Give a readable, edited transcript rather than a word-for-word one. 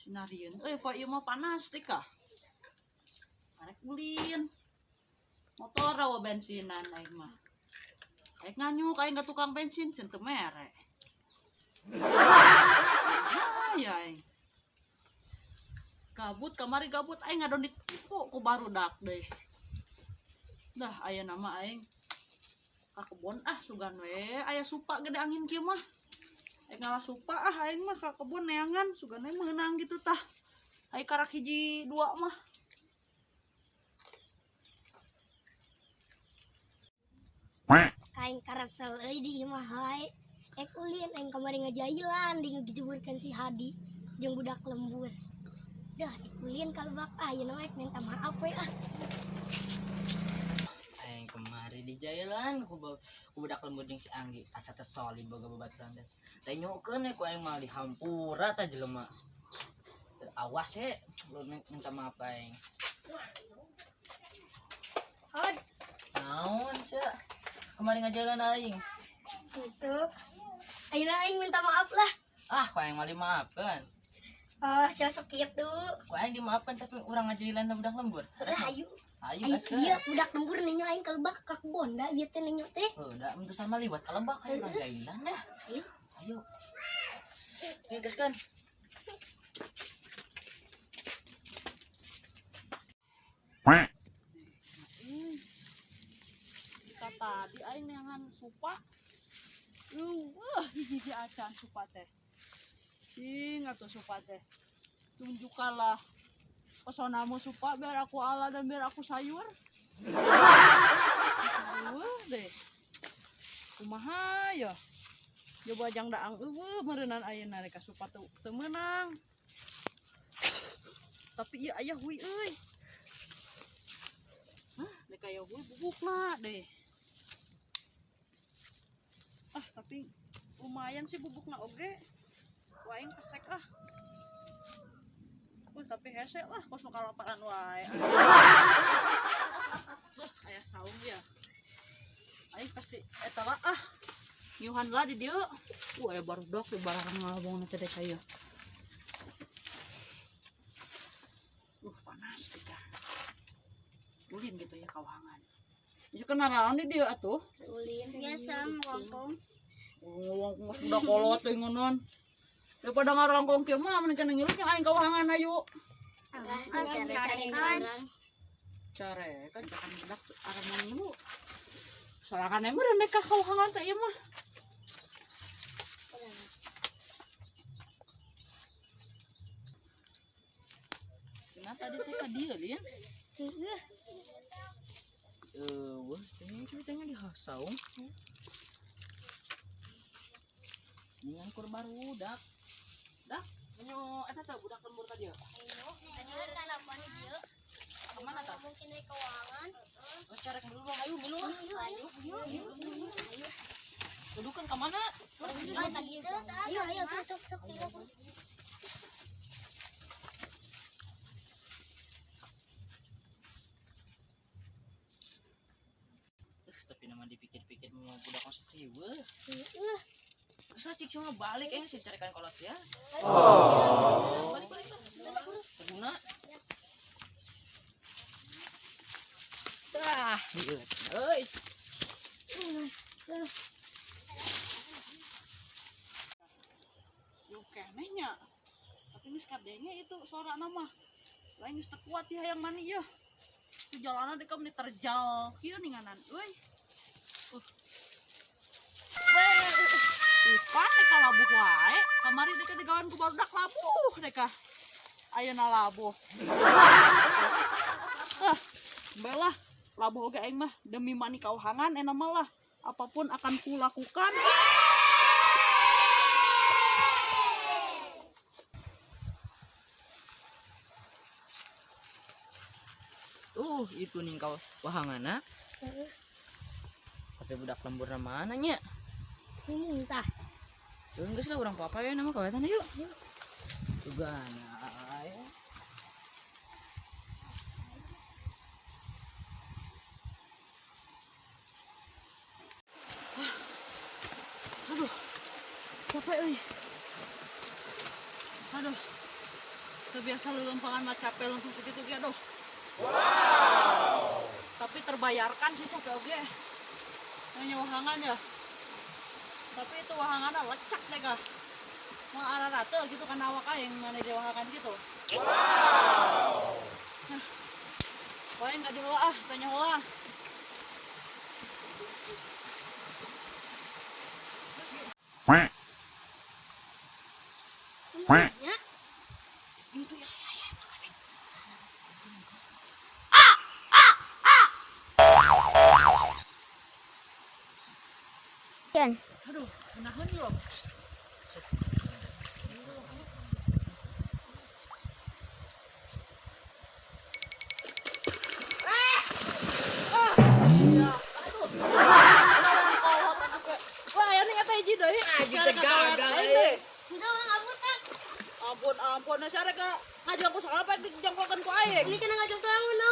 Sinarieun euy poe ieu mah panas teh kah. Arek ulin. Motor rawa bensinan aing mah. Aing nganyuk aing ka tukang bensin cenah teu mere. Ay aing. Gabut kamari gabut aing ngadon ditipu ku barudak deui. Dah aya nama aing ka kebon ah sugan we aya supa gede angin kieu mah. Aing ngalah supa ah aing mah ka kebon neangan sugan we meunang gitu tah. Aing karak hiji dua mah. Aing karesel euy di imah wae. Ek ulin aing kamari ngajailan di ngejeburkeun si Hadi jeung budak lembur. Dah ek ulin kalebak ah ieu mah ek minta maaf we ah. Aing kemari di jailan ku budak lembur jeung si Anggi asa teh solid boga babaturan teh. Teh nyukeun we ku aing mah dihampura tah jelema. Awas he, lu minta maaf ka aing. Hod. Naon sia? Kemari ngajalan aing. Itu. Ayeuna aing minta maaf lah. Ah, ku aing mah dimaafkan. Oh, sosok kitu. Ku aing dimaafkan tapi urang ngajailan budak lembur. Heuh, ayo. Ayo Ayo gaskeun. dia budak lembur ninyo aing kalebak ka kebon da ieu teh ninyo teh. Heuh, da mun teu sama liwat kalebak aing urang jailan dah. Ayo. Ayo. Ayo gaskeun. Kita tadi aing neangan supa. Hiji acan supa teh. Ing atuh supa teh. Tunjukkanlah pesonamu supa biar aku ala dan biar aku sayur. Deh. Kumaha ya? Coba jang daang eueuh meureunnan ayeuna rek ka supa teu meunang. Tapi ieu aya hui euy. Hah, dek aya hui bubukna deh. Ah, tapi lumayan sih bubukna oge. Ku aing pesek ah. Tapi hese lah kos nu kalaparan wae. Wah, aya saung ya. Aing pasti eta lah ah. Nyuhan lah di dieu. Wah, aya barudak di barang ngalabong teh dek aya. Panas teh kah. Ulin gitu ya kawangan. Ieu kenaraon di dieu atuh? Ulin Biasa ngomong. Ngomong geus budak kolot teh ngonon. Daripada ngarongkong kieu mah mun cenah ngilu jeung aing kawangan ayu. Carekan. Carekan cakan budak arah ngilu. Sorangan emang meureun ka kawangan teh ieu mah. Cenah tadi teh ka dieu lian. Heuh. Wah, teh coba teh di saung. Dengan kur barudak. Dah, menyo eta teh budak lembur tadi ya. Kemana tah? Mungkin dari keuangan. Oh, carek dulu bang, ayo minum ah. Ayo, ayo, ayo. Dudukan ke mana? Ayo ayo sok sok sok. Tapi nama dipikir-pikir mau budak masuk riweuh. Heuh. Geus cik cuma balik eh sih carikan kolot ya. Balik balik lah. Teguna. Tah, ieu. Euy. Yuk keneh nya. Tapi geus kadenge itu suarana mah. Lain geus teu kuat ya hayang mani yeuh. Itu jalanan deuk meni terjal kieu ninganan euy. Ipan deka labuh wae. Kamari deka digawan ku barudak labuh deka. Ayeuna labuh. Ah, bae lah labuh oge aing mah demi mani kauhangan enak mah lah. Apapun akan kulakukan. Itu nih kau wahangana. Heeh. Tapi budak lembur mana nya? Ini entah. Enggak sih lah orang papa ya nama kawetan yuk. Juga ya. Aduh. Capek euy. Aduh. Teu biasa leuleumpangan mah capek leumpang segitu ge aduh. Wow. Tapi terbayarkan sih capek oge. Nanya wahangan ya. Tapi itu wahanganna lecak deh kah. Mau arah rata gitu kan awak aing mana dia wahangan gitu. Wow. Nah, wae nggak diheula ah, tanya heula. Quack. Quack. Nya, Itu ya, ya, ya, makan. Kan. Aduh, menahan loh. Wah, ya nih kata hiji deui. Anjing teh gagal, eh. Enggak, Bang, ampun, Bang. Ampun, ampun, nah sare ka ngajeng ku salah apa dijongkokeun ku aing. Ini kena ngajak sorangan.